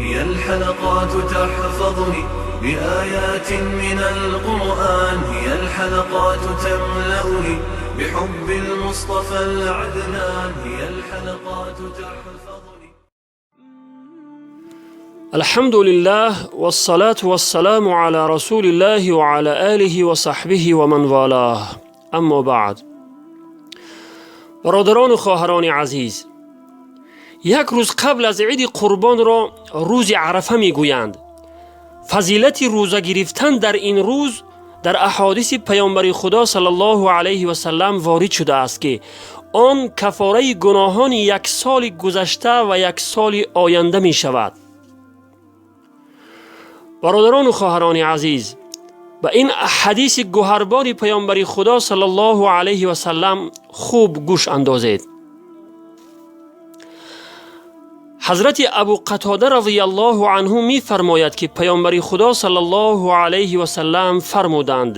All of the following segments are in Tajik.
هي الحلقات تحفظني بآيات من القرآن، هي الحلقات تملأني بحب المصطفى العدنان، هي الحلقات تحفظني. الحمد لله والصلاة والسلام على رسول الله وعلى آله وصحبه ومن والاه، أما بعد. Бародарону хоҳарони азиз, як рӯз қабл аз иди қурбонро рӯзи Арафа мегӯянд. Фазилати рӯза гирифтан дар ин рӯз дар аҳодиси паёмбари Худо саллаллоҳу алайҳи васаллам ворид шудааст, ки он кафораи гуноҳони як соли гузашта ва як соли оянда мешавад. Бародарону хоҳарони азиз, ба ин ҳадиси гуҳарбори паёмбари Худо саллаллоҳу алайҳи васаллам хуб гӯш андозед. Ҳазрати Абу Қатода разияллоҳу анҳу мефармояд, ки паёмбари Худо саллаллоҳу алайҳи васаллам фармуданд: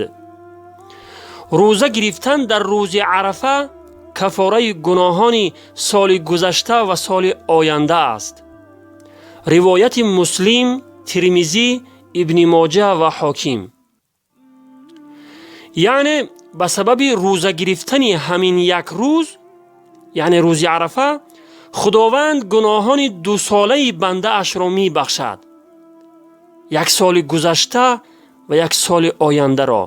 рӯза гирифтан дар рӯзи Арафа кафораи гуноҳони соли гузашта ва соли оянда аст. Ривояти Муслим, Тирмизӣ, Ибни Моҷа ва Ҳоким. Яъне ба сабаби рӯза гирифтани ҳамин як рӯз, яъне рӯзи Арафа, Худованд гуноҳони дусолаи бандаашро мебахшад, як соли гузашта ва як соли ояндаро.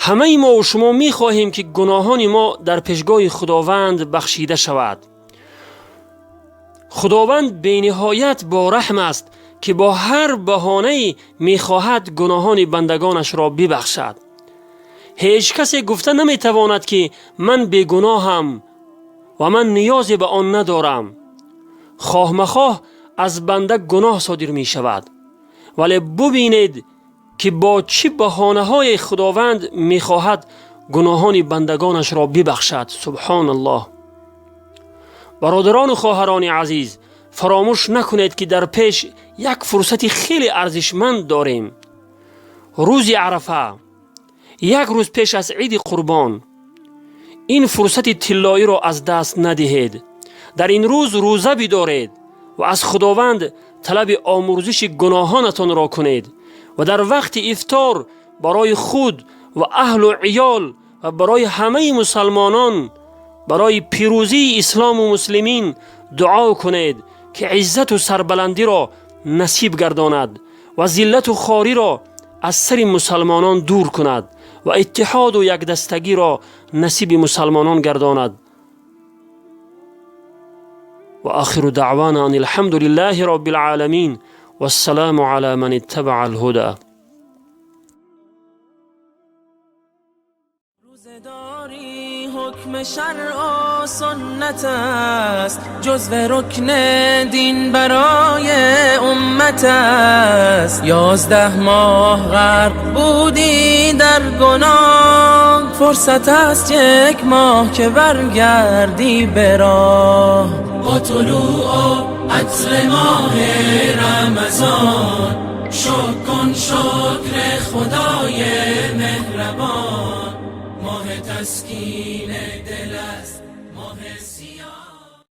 Ҳамаи мову шумо мехоҳем, ки гуноҳони мо дар пешгоҳи Худованд бахшида шавад. Худованд бениҳоят бораҳм аст, ки бо ҳар баҳонае мехоҳад гуноҳони бандагонашро бибахшад. Ҳеҷ касе гуфта наметавонад, ки ман бегуноҳам ва ман ниёзе ба он надорам. Хоҳ махоҳ аз банда гуноҳ содир мешавад, вале бубинед, ки бо чӣ баҳонаҳое Худованд мехоҳад гуноҳони бандагонашро бибахшад. Субҳоналлоҳ. Бародарону хоҳарони азиз, фаромӯш накунед, ки дар пеш як фурсати хеле арзишманд дорем. Рӯзи Арафа, як рӯз пеш аз иди қурбон. Ин фурсати тиллоиро аз даст надиҳед. Дар ин рӯз рӯза бидоред ва аз Худованд талаби омӯрзиши гуноҳонатонро кунед ва дар вақти ифтор барои худ ва аҳлу иёл ва барои ҳамаи мусалмонон, барои пирӯзии ислому муслимин дуо кунед, ки иззату сарбаландиро насиб гардонад ва зиллату хориро аз сари мусалмонон дур кунад ва иттиҳоду якдастагиро насиби мусалмонон гардонад. Ва охиру даъвана ан алҳамду лиллаҳи робби лъоламин, вассалому ала ман иттабаа алҳуда. حکم شرع و سنت است، جزو رکن دین برای امت است. 11 ماه غرق بودی در گناه، فرصت است یک ماه که برگردی به راه. با طلوع و عطر ماه رمضان، شکر کن شکر خدای مهربان. ماه تسکین دل است.